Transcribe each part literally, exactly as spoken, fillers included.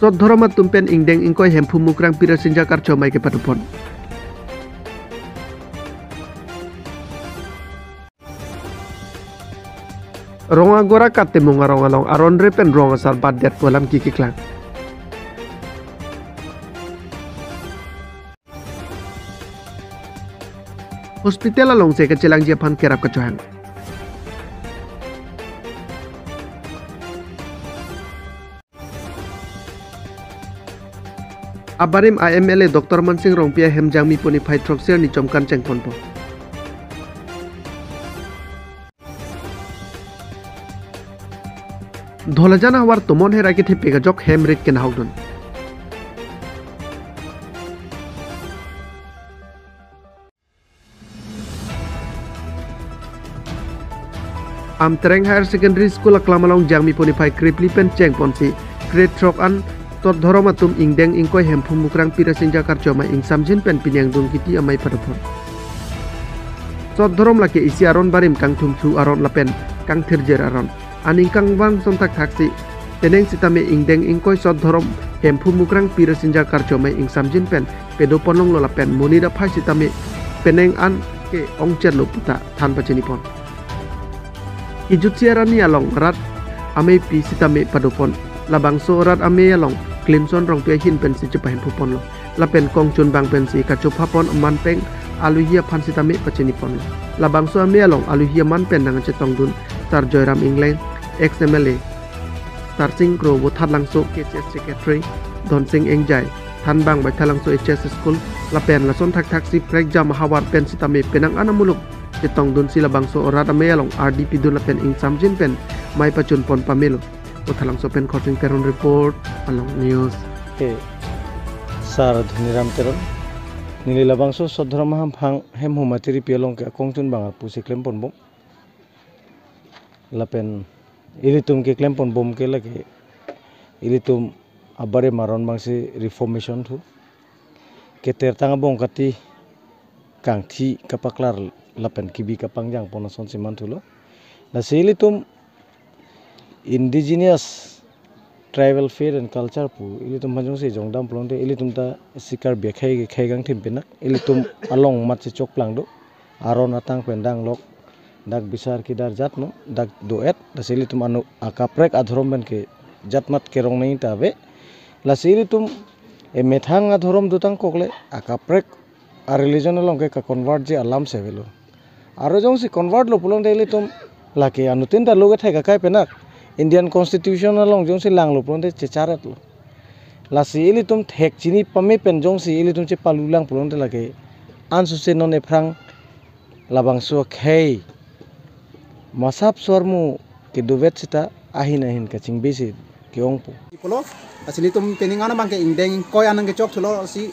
Sot dhorom atum pen ingdeng ingkoi Hemphu Mukrang Pirasinja Karcho amei kepadopon. Rongagora Kat Timung arong along aron re pen rong asar batdet pu alam kikiklang. Hospital alongsi kachelangji aphan kerap kachohang. Abarim a M L A Doctor Mansing Rongpi ahem Jangmi pon niphai throksi arni chomkan chengponpo. Dholajan ahavar tomon hera kethepi kajok hem rit kenahokdun. Amtereng Higher Secondary School aklam along Jangmi pon niphai krephli pen chengponsi grade throk an sot dhorom atum ingdeng ingkoi Hemphu Mukrang Pirasinja Karcho amei ingsamjin pen pini angdung kiti amei padopon. Sot dhorom lake isi aron barim kangthumthu aron lapen kangthirjir aron. Aning kangvang ason thakthaksi penang sitame ingdeng ingkoi sot dhorom Hemphu Mukrang Pirasinja Karcho amei ingsamjin pen padopon longlo lapen monit aphai sitame penang an ke-ongchetlo puta than pachinipon. Kijutsi arni along rat ameipi sitame padopon. Labangso rat amei along Klimson Rongpi ahin pensi chepahemphuponlo. Lapen kongchunbang pensi kachophapon aman pen aluhi aphan sitame pachiniponlo. Labangso amei along aluhi aman pen nangchetongdun Sar Joyram Ingleng, ex M L A, Sar Singkro, Vothatlangso K C S Secretary, Donsing Engjai, thanbang Baithalangso H S School, lapen lason thakthaksi prekjam ahavar pen sitame penang an amuluk chetongdunsi labangso rat amei along ardi pidun lapen ingsamjin pen mei pachunpon pamelo. Vothatlangso pen Khorsing Teron report, Along News. Ke Sar Dhoniram Teron. Neli labangso sot dhorom ahamphang hem humati ripi along ke akongchunbang arpu si klemponbom. Lapen ilitum keklemponbom ke lake ilitum abarim aron abangsi reformation thu. Keter tang abong kati kangthi kapaklar lapen kebi kapangjangpon asonsi manthulo. Lasi ilitum indigenous tribal faith and culture pu ilitum aphan jongsi jongdam pulote ilitum ta si Karbi akhei akhei kangthim pinak ilitum along matsi chokplang do. Aron atang pen danglok, dak bisar kidar jat no, dak do-et, lasi ilitum anu akaprek adhorom pen ke jatmat kerong nangji ta ave. Lasi ilitum emethang adhorom dotang kokle akaprek a-religion along ke ka-convert ji alam si avelo. Aro jongsi convert lo pulote ilitum lake anuttin ta lo kethek akai penak Indian Constitution along jongsi langlo pulote checharetlo. Lasi ilitum thek chini pame pen jongsi ilitum chepalulang pulote lake ansose non ephrang labangso akhei masap swarmu kedovet sita ahin ahin kachingbesi ke-ongpo. Ipolo, lasi ilitum penang an abang ke ingdeng ingkoi an nangkechok thulo si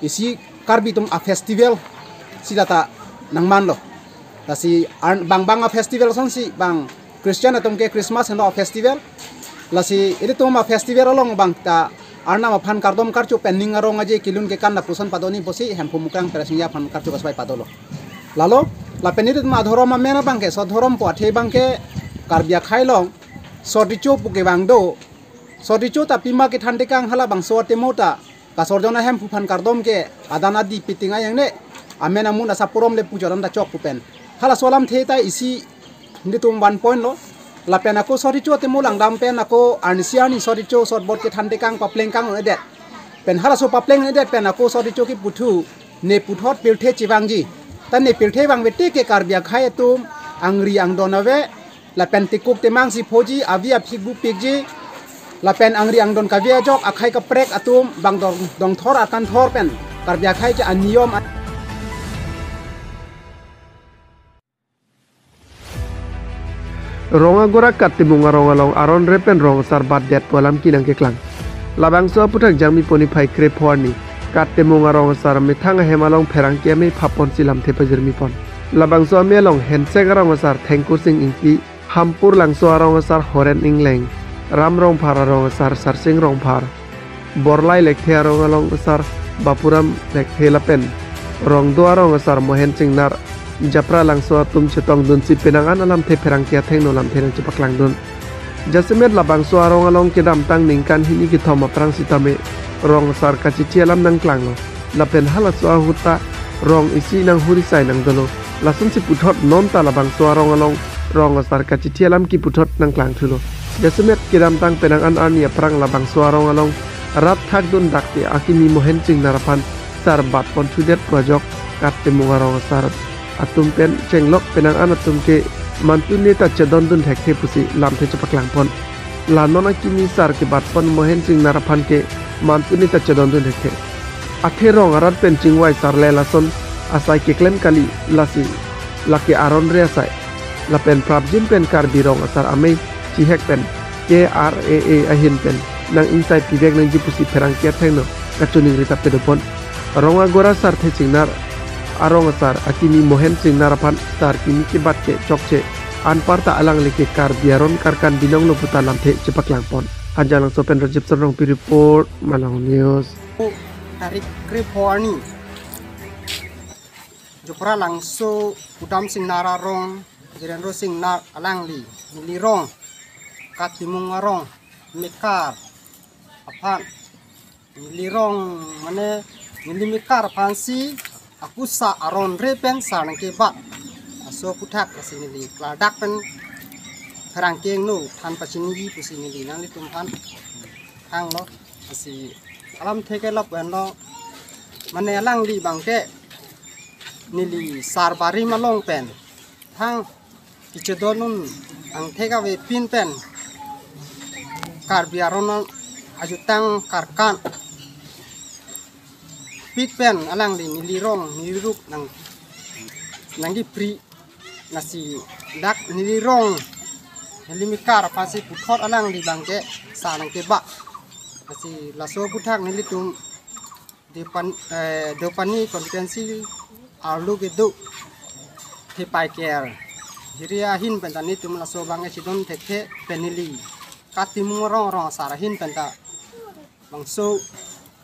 isi Karbi atum a-festival si lata nangmanlo. Lasi an-, bang bang a-festival asonsi bang Christian atum ke Christmas henlo a-festival. Lasi ilitum a-festival along bang ta Arnam aphan kardom karcho pen ning arong aje kelun kekan lapuson padoni pusi Hemphu Mukrang Pirasinja aphan karcho kasvai padolo. Lalo, lapen ilitum adhorom amen abang ke, sot dhorom pu athe abang ke Karbi akhei along sot recho pu kevang do. Sot recho ta pima kethan tekang halabangso atemo ta kasarjon ahemphu aphan kardom ke adan adi piting ayangne amen amun asap purom le pujo adan ta chok pu pen. Halaso alamthe ta isi nelitum one point lo. Lapen ako sot recho atemo langdam pen ako arnisi arni sot recho sot bot kethan tekang papleng kang-un-edet. Pen halaso papleng-un-edet pen ako sot recho kepu thu ne puthot pirthe chevangji. Ta ne pirthe vangve tik ke Karbi akhei atum angri angdon ave, lapen tekuk temang si phoji, avi aphi gupikji, lapen angri angdon kave ajok akhei kaprek atum bang dong, dongthor akanthor pen Karbi akhei ke aniyom a- Rongagora Kat Timung arong along aron re pen rong asar batdet pu alam kenangkeklang. Labangso aputhak Jangmi pon niphai krepho arni Kat Timung arong asar methang ahem along pherangke amei phapponsi lamthe pajirmipon. Labangso amei along Hensek arong asar Thengkusing Ingti, Hampur Langso arong asar Horen Ingleng, Ram Rongphar arong asar Sarsing Rongphar, Borlai Lekthe arong along asar Bapuram Lekthe lapen Rongdo arong asar Mohen Singnar, Japra Langso atum chetongdunsi penang an alamthe pherangke athengno lamthe nangchepaklangdun. Jasemet labangso arong along kedamtang ningkan hini kethom aphrang sitame rong asar kachithi alam nangklanglo. Lapen halaso ahut ta rong isi nanghuri sai nangdolo. Lasonsi puthot non ta labangso arong along rong asar kachithi alam kiputhot nangklangthulo. Jasemet kedamtang penang an arni aphrang labangso arong along rat thakdun dakte akimi Mohen Singnar aphan sar batponthudet pu ajok Kat Timung arong asar atum pen chenglok penang an atum ke mantune ta chedondun thekthe pusi lamthe chepaklangpon. La non akimi sar kebatpon Mohen Singnar aphan ke mantune ta chedondun thekthe. Athe rong arat pen chingvai sar le lason asai keklem kali, lasi lake aron re asai. Lapen prapjin pen Karbi Rong Asar Amei chihek pen K R A A ahin pen nang-ingsai pibek nangji pusi pherangke athengno kachiningri ta padopon. Rong agora Sarthe Singnar, arong asar akimi Mohen Singnar aphan sar kimi kebat ke chokche, anparta alangli ke Karbi aron karkan binonglo puta lamthe chepaklangpon. Hanjanglangso pen Rajib Sarongpi report, Malong News. Tarik krepho arni Jophralangso Kudam Singnar arong, Jirendra Singnar alangli, neli rong, Kat Timung arong, Mekar aphan, neli rong, mane, neli Mekar aphansi akusa aron re pen sar nangkebat. Laso aputhak lasi neli klardak pen pherangke angno aphan pachiniji pusi neli nanglitum aphan hanglo. Lasi alamthe ke lapu-anlo, mane alangli abangke neli sar barim along pen thang kechedondun angthek avepin pen Karbi aron ajutang karkan pik pen alangli neli rong neli ruk nang nangkipri, lasi dak neli rong neli Mekar aphansi puthot alangli abangke sar nangkebat. Lasi laso aputhak nelitum Depan, eh, Deopani constituency arlo kedo Thepai K R area ahin penta nelitum laso abangke chedon thekthe pen neli Kat Timung arong, rong asar ahin penta bangso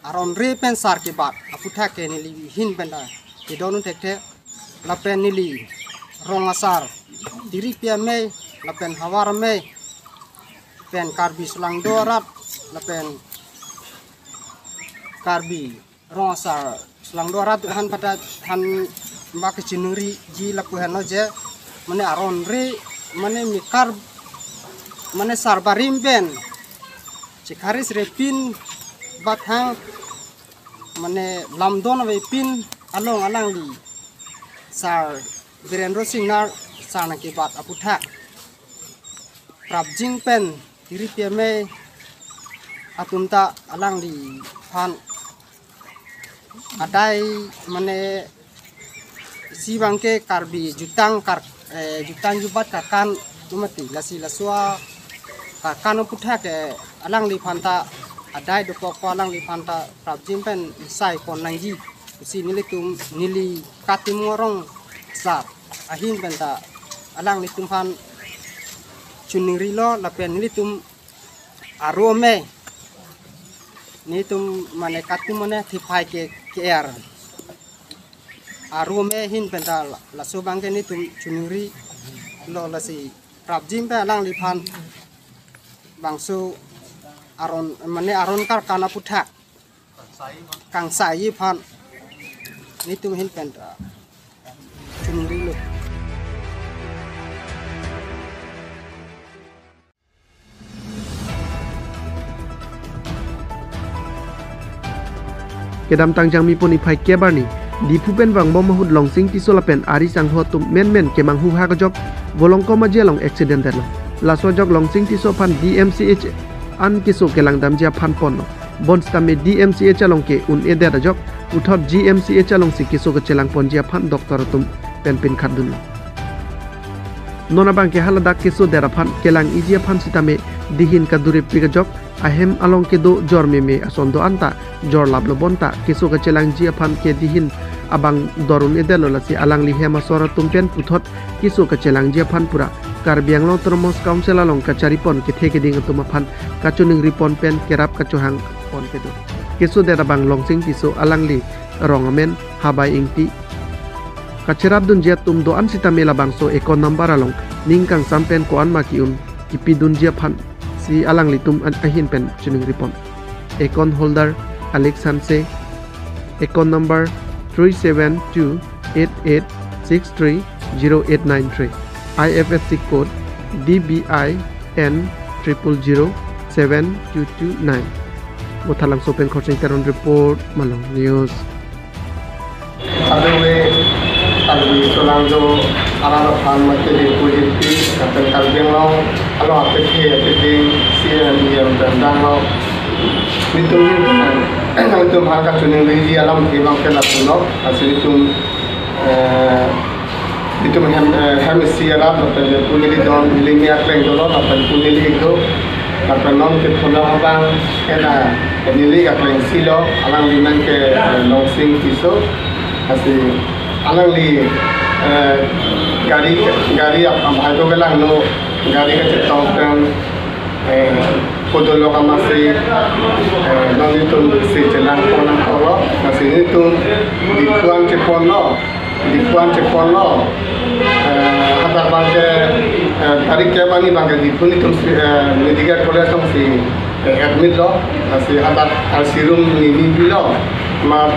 aron re pen sar kebat aputhak ke neli ahin penta chedon thekthe. Lapen neli rong asar Tiripi Amei lapen Hawar Amei pen Karbi Selangdo arat lapen Karbi Rong Asar Selangdo arat aphan pada aphan bak kachiningri ji lapu henlo je, mane aron re, mane Mekar, mane sar barim pen chekharis repin bathang, mane lamdon avepin along alangli sar Birendra Singnar sar nangkebat aputhak prapjin pen Tiripi Amei atum ta alangliphan adai, mane isi abangke Karbi jutang kar, eh, jutang jubat karkan atum mati, lasi laso akarkan aputhak ke alangliphan ta adai dokok ko alangliphan ta prapjin pen sai pon nangji pusi nelitum, neli Kat Timung arong asar ahin penta alanglitum aphan chiningrilo lapen nelitum Aro Amei, nelitum mane Kat Timung mane Thepai K R, Aro Amei ahin penta la-, laso abangke nelitum chiningrilo, lasi prapjin pen alangliphan bangso aron, mane aron karkan aputhak kangsai aphan nelitum ahin penta chiningrilo. Kedamtang Jangmi pon iphai kep arni, Diphu pen vangbom ahut Longsing Tisso lapen ari sangho atum menmen kemanghu hak ajok Volongkom aji along accident detlo. Laso ajok Longsing Tisso aphan D M C H an keso kelangdamji aphan ponlo. Bonsitame D M C H along ke un-edet ajok puthot G M C H alongsi keso kachelangponji aphan doctor atum pen pinkhatdunlo. Non abangke haladak kesodet aphan kelang-iji aphan sitame dihin kadurepik ajok, ahem along kedo jor meme ason do-an ta jorlaplo, bonta keso kachelangji aphan ke dihin abang dor un-edetlo, lasi alangli hem asor atum pen puthot keso kachelangji aphan pura Karbi Anglong Autonomous Council along kacharipon kethe keding atum aphan kachiningripon pen kerap kachohangpon kedo. Kesodet abang Longsing Tisso, alangli rong amen Habai Ingti. Kacherapdunji atum do-an sitame labangso account number along ning kangsam pen ko-an ma ki-un kipidunji aphan si alanglitum an ahin pen chiningripon. Account holder Alex Hanse, account number three seven two eight eight six three zero eight nine three, I F S C code D B I N triple zero seven two two nine. Mothalangso pen Khorsing Teron report, Malong News. Aduwe, Karbi Solangdo arat aphan mate Dimpu Jirpi, lapen Karbi Anglong along apethe apeding C M E M pen danglo. Nelitum, nelitum aphan kachiningriji alamthe abang ke lapulo, lasi nelitum, eh, nelitum hem, eh, hem isi arat lapen pu neli don, neli me akleng dolo, lapen pu neli ik do, lapen non ke phola abang ke la neli akleng isi lo, alangli men ke, eh, Longsing Tisso, lasi alangli, eh, gari, gari ap-, ap-, hai to kelang no, gari kachetong pen, eh, podolo amatsi, eh, non nelitum si chelang pon nangkoklo, lasi nelitum Diphu an cheponlo, Diphu an cheponlo, eh, hadak abang ke, eh, tarik kep arni abang ke Diphu nelitum si, eh, medical college alongsi, eh, admit lo, lasi hadak I C room neli pilo, ma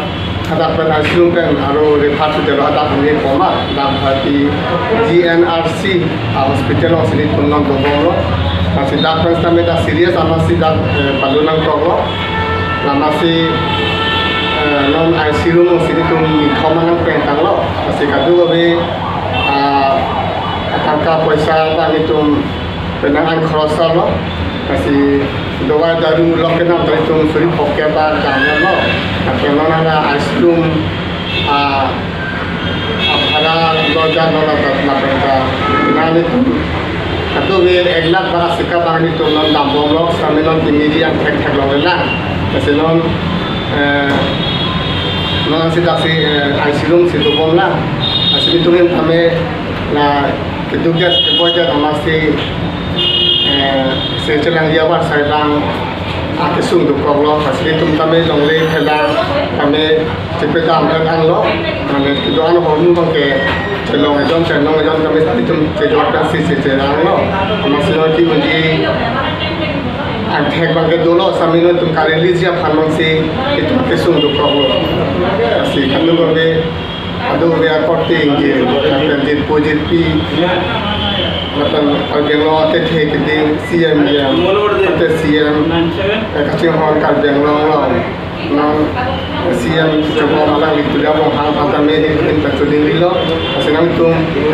hadak pen I C room pen aro refer chedetlo hadak neli poma, dak Guwahati G N R C a hospital alongsi nelitum non dobomlo. Lasi dak pen sitame dak serious amatsi dak, eh, palu nangkoklo. La amatsi, eh, non I C room alongsi nelitum nithom an nangpengtanglo. Lasi kadokave, ah, tangka poisa ta nelitum penang an khoros lo. Lasi dawai daru lok kenam ta nelitum suri phongkep ta damlo. Lapen non ana I C room, ah, abhara lo ja non la ta lapen ta. Nelitum kadokave ek lakh bhara sika abang nelitum non dambomlo, sitame non kimi di angthek theklonglelang. Lasi non, eh, non si daksi, eh, I C room si dobomlang. Lasi nelitum sitame la keduk jas keboi jas amatsi, eh, se chelangji abar sai abang akesung dokoklo, lasi nelitum tame longle phelang tame chepedam phelang lo, mane kedo-an ahormu abang ke chelong ejon chenong ejon tame nelitum chejor pensi se chelanglo, amatsi lo ki unji angthek abang ke dolo, sitame nelitum ka-release ji aphan abangsi nelitum akesung dokoklo, lasi kanu abang ke Adu dia korte ingti, lapen Diphu Jirpi, lapen Karbi Anglong athe keding C M, ya, athe C M, eh, kachinghon Karbi Anglong along. Non C M chobom alanglitum dia mong hang pata me hin hin ta choding rilo. Lasi nangtum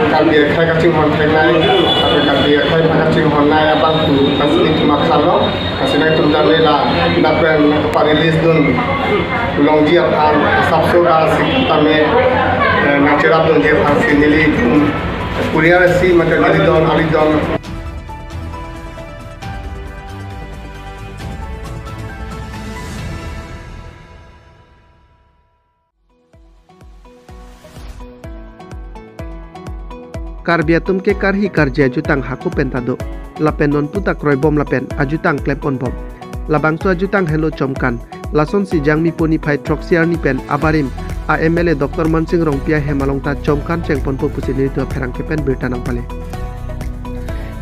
Karbi akhai kachinghon theknei, lapen Karbi akhai kachinghonnei abang tu, lasi nelitum akhan lo. Lasi nangtum tame la, lapen pa-release dun longji aphan, asapso ra si tame, eh, nangcherap dunji aphansi nelitum, eh, kuriar si mate neli don, ali don. Karbi atum ke karhi karje ajutang hako pen ta do. Lapen nonpu ta kroibom lapen ajutang klemponbom. Labangso ajutang henlo Chomkan. Lasonsi Jangmi po niphai throksi arni pen abarim a M L A Doctor Mansing Rongpi ahem along ta Chomkan chengponpo pusi nelitum apherangke pen birta nangpale.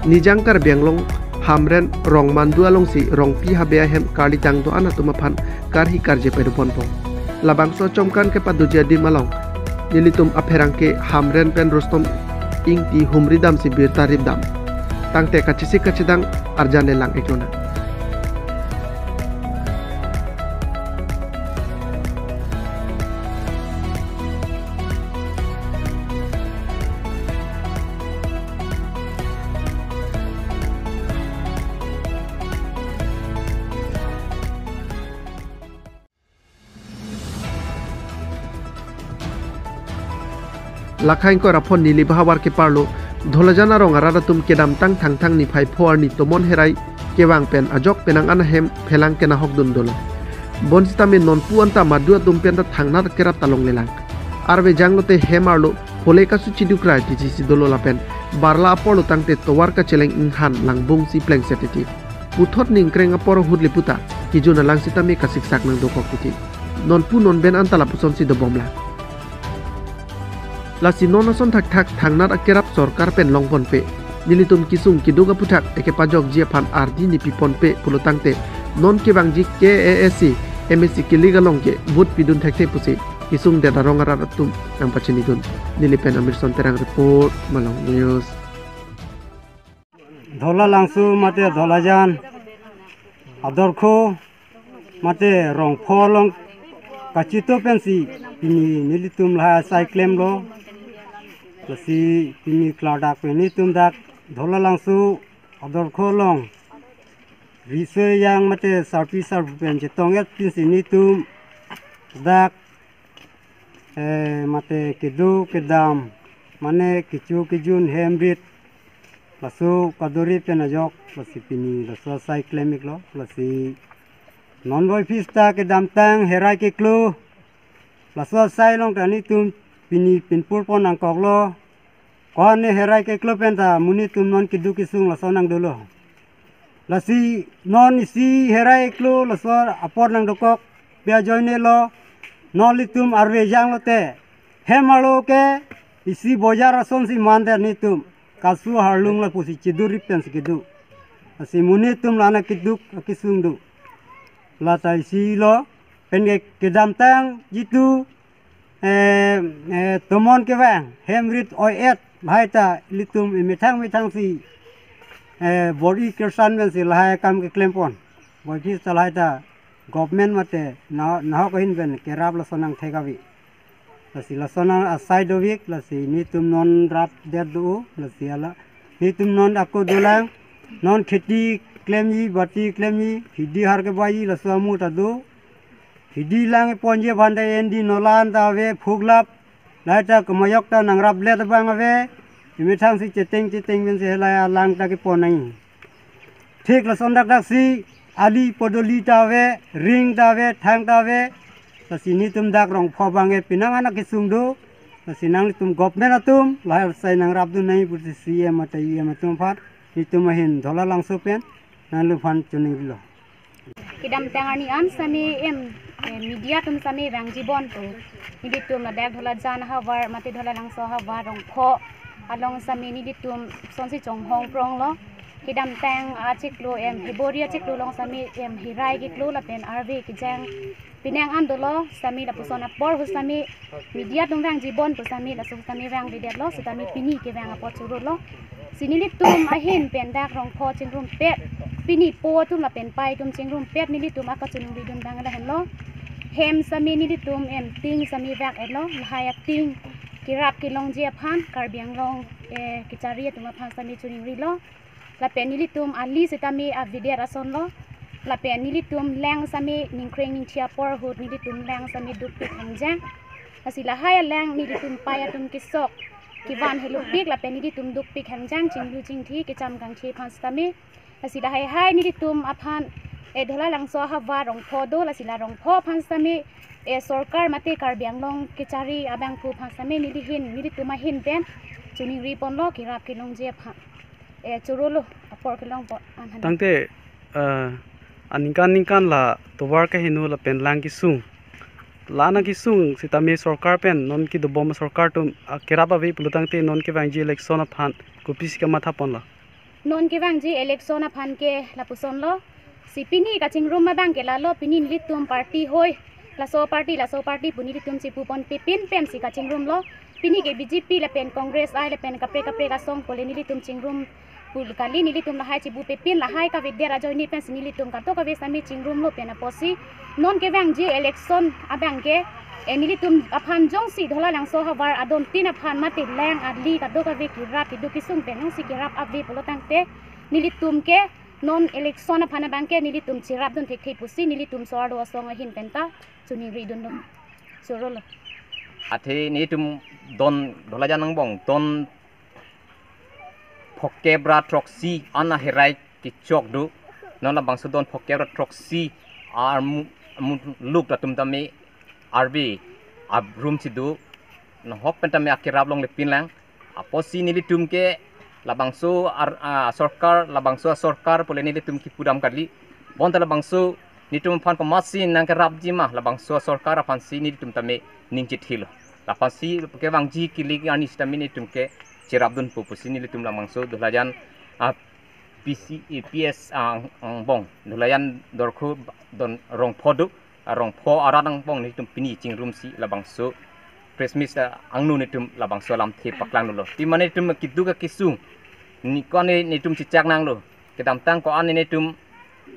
Nijang Karbi Anglong Hamren Rongmandu alongsi Rongpi Habe ahem karlitang do-an atum aphan karhi karje padoponpo. Labangso Chomkan kepadoji adim along nelitum apherangke Hamren pen Rustom Ingti humri damsi birta ripdam. Tangte kachesik kachedang arjanlelang eklona. Lakhain ko raphon neli bahavar keparlo, Dholajan arong arat atum kedamtang Thangthang niphai pho arni tomon herai kevang pen ajok penang an ahem phelang kenahok dun dolo. Bonsitame nonpu anta madu atum pen ta thangnat akerap ta longlelang. Arve janglote hem arlo hole kasu chiduk rai tiji si dolo lapen barla aporlo tangte tovar kacheleng inghan langbung si plengset titi. Puthot ningkreng apor ahut le puta, kejun alang sitame kasiksak nangdokok titi. Nonpu nonben anta lapusonsi dobomlang. Lasi non ason thakthak thangnat akerap sorkar pen longponpe. Nelitum kesung keduk aphuthak ekepajokji aphan ardi nepiponpe pulotangte non kevangji K A A C M A C kilik along ke vote pidun thekthe pusi kesungdet arong arat atum nangpachinidun. Neli pen Amirson Terang report, Malong News. Dhola Langso mate Dholajan adorkho mate rongpho along kachito pensi pini nelitum lahai asai klemlo. Lasi pini klardak pen nelitum dak Dhola Langso adorkho along riso ejang mate sarpi sarpo pen chetong-et pensi nelitum dak, eh, mate kedo kedam mane kecho kejun hem rit laso kadori pen ajok lasi pini laso asai klem-iklo. Lasi non voiphit ta kedamtang herai keklo laso asai along ta nelitum pini pinpurpon nangkoklo. Ko-an ne herai keklo pen ta monit atum non keduk kesung laso nangdolo. Lasi non isi herai keklo laso apor nangdokok pi ajoinelo, non nelitum arve janglote hem arlo ke isi bojar asonsi mandet nelitum, kasu harlung lapusi chiduri pensi kedo. Lasi monit atum la-an akeduk akesung do. Lata isi lo pen ke kedamtang jitu, eh, eh, tomon kevang hem rit oi-et lahai ta ilitum emethang methangsi, eh, bor-i kersan pensi lahai akam keklempon. Voiphit ta lahai ta government mate na, nahok ahin pen kerap laso nangthek ave. Lasi laso nang asai dovik, lasi nelitum non rapdet do, lasi hala nelitum non ako dolang, non kheti klemji, bati klemji, hidi har kebaiji laso amu ta do. Hidi lang ponji aphan ta endi nolan ta ave, phuklap, lahai ta kemayok ta nangraplet abang ave, emethangsi cheteng cheteng pensi helai alang ta kepon nangji. Thik lason dakdaksi ali podoli ta ave, ring ta ave, thang ta ave. Lasi nelitum dak rongpho abang ke penang an akesung do. Lasi nanglitum government atum lahai asai nangrapdun nangji pusi C E M mate E M atum aphan nelitum ahin Dhola Langso pen nangliphan choningrilo. Kedamtang arni an sami em, eh, media atum sami vangji bon pu. Nelitum ladak Dholajan ahavar mate Dhola Langso ahavar rongpho along sami nelitum sonsi chonghong pronglo. Kedamtang achiklo em, February achiklo along sami em herai keklo lapen arve kejang penang an dolo, sami lapuson apor ahut sami media atum vangji bon pu sami laso sami vangvedetlo, sitame pini kevang apot chorolo. Si nelitum ahin pen dak rongpho chingrumpet, pini po atum lapen pei atum chingrumpet nelitum akachoningridun abang lahenlo. Hem sami nelitum em ting sami vak-etlo, lahai ating kerap kelongji aphan Karbi Anglong, eh, kechari atum aphan sami choningrilo. Lapen nelitum ali sitame avedet asonlo. Lapen nelitum lang sami ningkreng ningthi apor ahut nelitum lang sami dukpik hangjang. Lasi lahai alang nelitum pei atum kesok kevan helopik lapen nelitum dukpik hangjang, chinglu chingthi kecham kangthi aphan sitame. Lasi lahai hai nelitum aphan, eh, Dhola Langso ahavar rongpho do, lasi la rongpho aphan sitame, eh, sorkar mate Karbi Anglong kechari abangphu aphan sitame neli hin, nelitum ahin pen choningri ponlo kerap kelongji aphan. Eh, chorolo, apor kelong apot an han. Tangte, eh, aningkan ningkan la tovar keheno lapen lang kesung, la-an akesung sitame sorkar pen non kedobom sorkar atum, ah, kerap ave pulotangte non kevangji election aphan kopisi kamatha ponlo? Non kevangji election aphan ke lapusonlo. Si pini kachingrum abang ke lalo, pini nelitum party hoi, laso party, laso party pu nelitum chipu ponpe pin pensi kachingrumlo. Pini ke B J P lapen Congress ai lapen kaprek kaprek asong pule nelitum chingrum pu kali, nelitum lahai chipupe pin lahai kavedet ajoine pensi nelitum kadokave sami chingrumlo pen apotsi non kevangji election abang ke, eh, nelitum aphan jongsi Dhola Langso ahavar adon tin aphan mate lang ali kadokave kerap keduk kesung pen jongsi kerap ave pulotangte nelitum ke non election aphan abang ke nelitum cherapdun thekthe pusi nelitum so-arlo asong ahin penta choningridunlo. Chorolo. Athe nelitum don Dholajan angbong don phokep ra throksi an aherai kechok do. Non labangso don phokep ra throksi armu, armuluk atum tame arve abrum si do. Nahok pen tame akerap longle pinlang. Apotsi nelitum ke labangso ar-, ah, sorkar, labangso asorkar pule nelitum kipudam kali. Bonta labangso nelitum aphan komatsi nangkerapji ma, labangso asorkar aphansi nelitum tame ning chethilo. Laphansi kevangji kilik arni sitame nelitum ke cherapdunpo pusi nelitum labangso Dolajan, ah, P C, eh, P S ang, angbong, Dolajan Dorkhu don Rongpho do, ah, Rongpho arat angbong nelitum pini chingrumsi labangso press meet, ah, angno nelitum labangso alamthe paklanglo. Pima nelitum keduk akesung, ni ko-an nelitum chechak nanglo. Kedamtang ko-an nelitum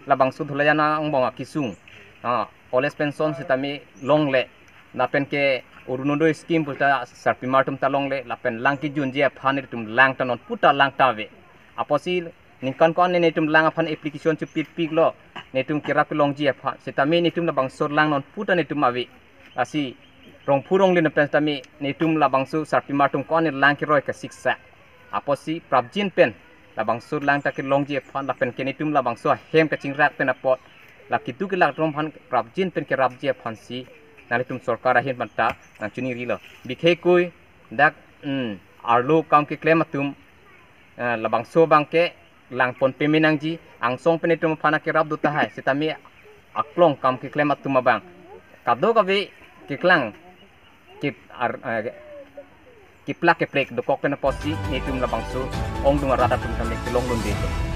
labangso Dolajan angbong akesung, ah, old age pension sitame longle, lapen ke Orunodoi scheme puta sarpimar atum ta longle, lapen lang kejunji aphan nelitum lang ta non puta lang ta ave. Apotsi ningkan ko-an nelitum lang aphan application chepikpiklo, nelitum kerap kelongji aphan, sitame nelitum labangso lang non puta nelitum ave. Lasi Rongphu Ronglin pen sitame nelitum labangso sarpimar atum ko-an lang keroi kasiksak. Apotsi prapjin pen labangso lang ta kelongji aphan, lapen ke nelitum labangso ahem kachingrak pen apot la keduk kelak atum aphan prapjin pen kerapji aphansi nanglitum sorkar ahin panta nangchiningrilo. Bikhe kui dak, hmm, arlo kam keklem atum, eh, labangso abang ke langpon peme nangji, angsong pen nelitum aphan akerap do tahai, sitame aklong kam keklem atum abang kadokave keklang, kep-, ar-, eh, keplak keplek dokok pen apotsi nelitum labangso ongdung arat atum tame kelongdunde.